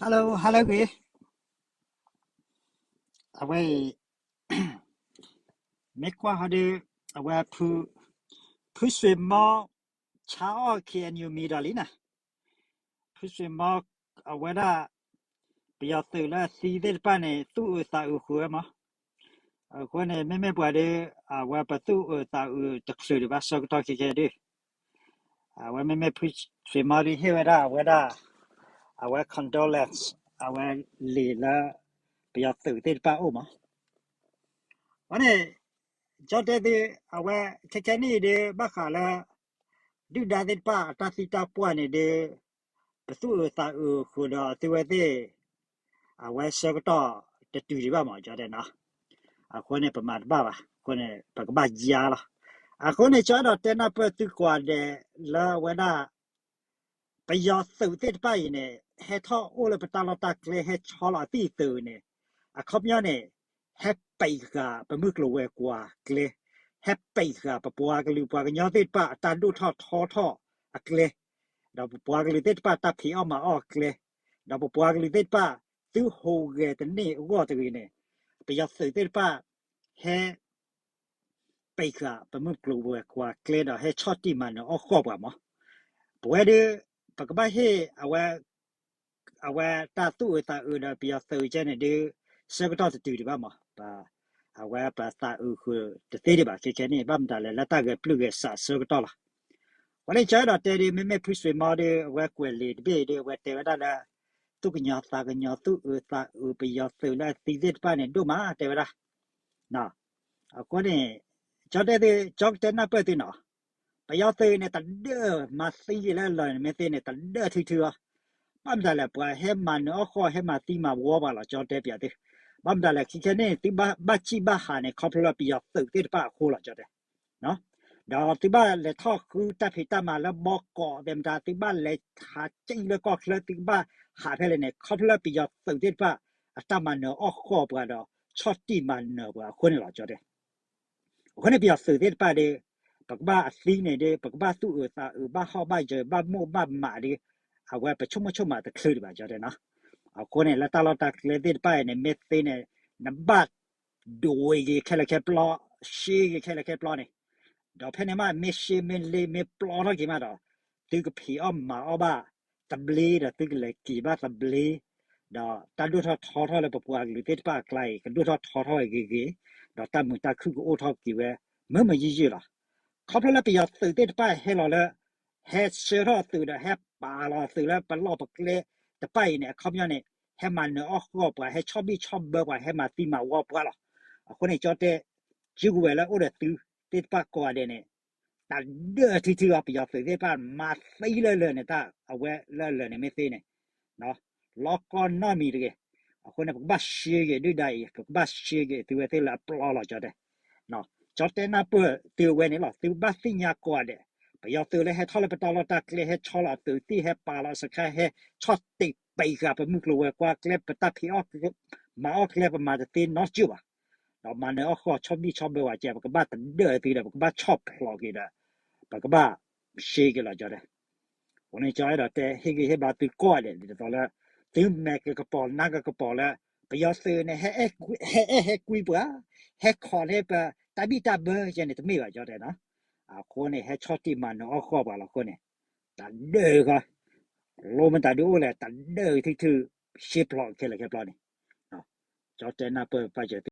ဟါလၢဂ့ၤ, အဝဲအံၤ မ့ၢ်ကွၢ်ဟီဒီး အဝဲ ဖု, ဖုစွ့ၤမီ ဆါအီၣ် ခ့ၣ်အဲၣ်ယူၣ် မံၤဒီးလံန့ၣ်, ဖုစွ့ၤမီ အဝဲဒၣ် ပယီၤသုးလၢအသံသ့ၣ်တဖၣ်န့ၣ် သူၣ်အုးသးအုးဃုာ်ဝဲမး, အဃိန့ၣ် မ့မ့ၢ်ပှၤဒီး အဝဲပသူၣ်အုးသးအုးတချုးဒံးဘၣ် ဆၢကတီၢ်ခဲခဲဒုး အဝဲမ့မ့ၢ်ဖုစွ့ၤမီဒီးဟ့ၣ်ဝဲဒၣ်အဝဲဒၣ် အဝဲ condolence အဝဲလံာ်လၢ ပယီၤသုးသ့ၣ်တဖၣ်အအိၣ်မး, အဃိန့ၣ် ကၠီတဲသု အဝဲခဲခဲနံၣ်အံၤဒီး ဘၣ်ဃးလၢ ဒုၣ်ဒါသ့ၣ်တဖၣ်အတၢ်သံတၢ်ပှၢ်န့ၣ်ဒီး ပသူၣ်အုးသးအုးဃုာ်ဒီးသုဝဲသ့ၣ် အဝဲဆၢကတီၢ်တတုၤဒံးဘၣ်မး ကၠီတဲနီၤ, အဃိန့ၣ် ပမၤတဘၣ်ဘၣ် အဃိန့ၣ် ပကဘၣ်ယါလီၤ, အဃိန့ၣ် ကၠီအဲၣ်ဒိးတဲနၢ်ပၢၢ်သုကိးဂၤဒဲးလၢအဝဲဒၣ် ပယီၤသုးသ့ၣ်တဖၣ်အံၤန့ၣ် ဟဲထီၣ်အိၣ်လၢပတၢ်လီၢ်တၢ်ကျဲ ဟဲဆီလီၤအသံၣ်အသုးန့ၣ် အခီပညီန့ၣ် ဟဲပံးဃာ်ပမုၢ်ကျိၤဝဲၤကွာ်ကျဲ, ဟဲပံးဃာ်ပပှၤကလုာ်ပှၤကညီသ့ၣ်တဖၣ် အတၢ်ဒိၣ်ထီၣ်ထီထီၣ်အကျဲ, ဒီးပပှၤကလုာ်သ့ၣ်တဖၣ် တၢ်ဖံးအီၣ်မၤအီၣ်အကျဲ, ဒီးပပှၤကလုာ်သ့ၣ်တဖၣ် သုဟူးဂဲၤတန့ၢ်အဂီၢ်တဂ့ၤန့ၣ် ပယီၤသုးသ့ၣ်တဖၣ် ဟဲ ပံးဃာ်ပမုၢ်ကျိၤဝဲၤကွာ်ကျဲဒီး ဟဲဆီၣ်တံၢ်မၤနၢၤအီၣ်ဃီၣ်ပှၤမး, ပဝဲဒုး ပကဘၣ်ဟ့ၣ် အဝဲတၢ်သူၣ်အုးသးအုးဒီး ပယီၤသုးကဲန့ၣ်ဒုး ဆၢကတီၢ်တတုၤဒံးဘၣ်မး, အဝဲပသးအုးဃုာ်တသ့ဒံးဘၣ် ခဲခဲနံၣ် ဘၣ်မတၤလဲၣ် လၢတၢ်ဂဲၤပျုၢ်ဂဲၤဆးဆၢကတီၢ်လီၤ, အဃိန့ၣ် ကၠီအဲၣ်ဒိးတဲဒုး မ့မ့ၢ်ဖုစွ့ၤမီဒီး အဝဲကွဲးလံာ်တဘ့ၣ်အံၤဒီး အဝဲတဲဝဲဒၣ်လၢ သူၣ်ကညီၤသးကညီၤ သူၣ်အုးသးအုး ပယီၤသုးလၢအသံသ့ၣ်တဖၣ်န့ၣ် ဒိၣ်မး တဲဝဲဒၣ် အဃိန့ၣ် ကၠီတဲသု ကၠီကတဲနၢ်ပၢၢ်သုနီၤ, ပယီၤသုးန့ၣ် တဒၢၣ်မၤသံက့ၤလၢအလၢာ်န့ၣ် မ့ၢ်သ့န့ၣ် တဒၢၣ်ထုထုအီၤ, ဘၣ်မတၤလဲၣ် ပှၤဟဲမၤနၢၤအီၣ်ဃီၣ် ဟဲမၤသံမၤဝီပှၤလီၤ ကၠီတဲပၠးသု, ဘၣ်မတၤလဲၣ် ခဲခဲနံၣ် သုဘၣ်ဘၣ်စံၣ်ဘၣ်ဟးန့ၣ် ခီဖျိလၢပယီၤသုးသ့ၣ်တဖၣ်အဃိလီၤ ကၠီတဲ ဒီးသုဘၣ်လဲၤထီၣ်ဃုတၢ်ဖံးတၢ်မၤလၢဘီကီးသဲးမတၤ သုဘၣ်လဲၤဟးကံၣ်လၢကီၢ်ချၢ သုကဘၣ်ဟးဖဲလဲၣ်န့ၣ် ခီဖျိလၢပယီၤသုးသ့ၣ်တဖၣ် အတၢ်မၤနၢၤအီၣ်ဃီၣ်ပှၤဒီး ဆီၣ်တံၢ်မၤနၢၤပှၤအဃိန့ၣ်လီၤ ကၠီတဲ အဃိန့ၣ်ပယီၤသုးသ့ၣ်တဖၣ်ဒီး ပကဘၣ်အသံန့ၣ်ဒီး ပကဘၣ်သူၣ်အုးသးအုး ဘၣ်ဟီၣ်ဘၣ်ယၢၤ ဘၣ်မိၢ်ဘၣ်မးဒီး အဝဲပဆိကမိၣ်ဆိကမးတချုးဒံးဘၣ် ကၠီတဲနီၤ, အဃိန့ၣ် လၢတၢ်လီၢ်တၢ်ကျဲသ့ၣ်တဖၣ်အံၤန့ၣ် မ့ၢ်သ့န့ၣ် နဘၣ် ဒွဲက့ၤခဲလၢာ်ခဲပျီ, ရှဲက့ၤခဲလၢာ်ခဲပျီန့ၣ်, ဒီးဖဲန့ၣ်မး မ့ၢ်ရှဲမ့ၢ်လ့မ့ၢ်ပျီထီၣ်က့ၤမးဒီး သုကဖံးအီၣ်မၤအီၣ်ဘၣ်သဘျ့ဒီး သုကလဲၤက့ၤဘၣ်သဘျ့, ဒီးတၢ်ဒိၣ်ထီၣ်ထီထီၣ်လၢပပှၤကလုာ်သ့ၣ်တဖၣ်အကျါအံၤ ကဒိၣ်ထီၣ်ထီထီၣ်ဂ့ၤဂ့ၤ, ဒီးတၢ်မုာ်တၢ်ခုၣ်ကအိၣ်ထီၣ်က့ၤဝဲ မုာ်မုာ်ယုၢ်ယုၢ်လီၤ. ခီဖျိလၢပယီၤသုးသ့ၣ်တဖၣ်ဟဲလီၤလၢ ဟဲဆှၢထီၣ်အသုးဒီး ဟဲပာ်လီၤအသုးလၢပလီၢ်ပကျဲတဖၣ်အံၤန့ၣ် အခီပညီန့ၣ် ဟဲမၤနၢၤအီၣ်ဃီၣ်ပှၤ ဟဲဆီၣ်ဘံၣ်ဆီၣ်ဘၢပှၤ ဟဲမၤသံမၤဝီပှၤလီၤ. အဃိန့ၣ် ကၠီတဲ ကၠူကဝဲၤလၢအိၣ်ဒီးသုသ့ၣ်တဖၣ်ကိးဂၤဒဲးန့ၣ် တၢ်ဒၢၣ်ထံထံအီၤ ပယီၤသုးသ့ၣ်တဖၣ် မၤသံလၢလၢာ်န့ၣ် တၢ်အဝဲလၢလၢာ်န့ၣ်မ့ၢ်သ့န့ၣ် လီၤကီနီတမံၤတဂ့ၤ. အဃိန့ၣ် ပကဘၣ်ရှဲက့ၤဒုၣ်ဒါအံၤ ပကဘၣ်ရှဲက့ၤသုဝဲသ့ၣ်လၢအပျီလီၤ ကၠီတဲ ကၠီတဲနၢ်ပၢၢ်သုဝဲန့ၣ်လီၤ. သုဘၣ်သ့ၣ်ညါကိးဂၤဒဲး ပယီၤသုးလၢဟဲထီၣ်လၢပတၢ်လီၢ်တၢ်ကျဲ ဟဲဆီလီၤအသုးသ့ၣ် ဟဲပာ်လီၤစခါ ဟဲဆီၣ်တံၢ်ပံးဃာ်ပမုၢ်ကျိၤဝဲၤကွာ်ကျဲ ပတၢ်ဖံးအီၣ်ကျဲ မၤအီၣ်ကျဲ ပမၤတသ့နီတစဲးဘၣ်. ဒီးမၤနၢၤအီၣ်ဃီၣ် ဆီၣ်ဘံၣ်ဆီၣ်ဘၢဝဲကဲ ပကဘၣ်တဒၢၣ်သုဒီး ပကဘၣ်ဆီၣ်ဖျိးက့ၤဒီး ပကဘၣ်ရှဲက့ၤလီၤ ကၠီတဲ အဃိန့ၣ် ကၠီအဲၣ်ဒိးတဲ ဟ့ၣ်ဂံၢ်ဟ့ၣ်ဘါသုကိးဂၤဒဲး ဒ်သိးလၢ သုမဲာ်ကကပီၤ နါကကပီၤလၢ ပယီၤသုးန့ၣ် ဟဲအဲၣ်ဟဲကွံပှၤ ဟဲခိးန့ၢ်ပတၢ်ဘံၣ်တၢ်ဘၢယဲန့ၣ် တမ့ၢ်ဘၣ် ကၠီတဲနီၤ. အဃိန့ၣ် ဟဲဆီၣ်တံၢ်မၤနၢၤအီၣ်ဃီၣ်ပှၤလီၤ. အဃိန့ၣ် တဒၢၣ်ဃီ လိမတၤဒုအိၣ်လဲၣ် တဒၢၣ်ထံၣ်ထံၣ် ရှဲဖျိးခဲလၢာ်ခဲပျီန့ၣ် ကၠီတဲနၢ်ပၢၢ်ပာ်စၢၤသု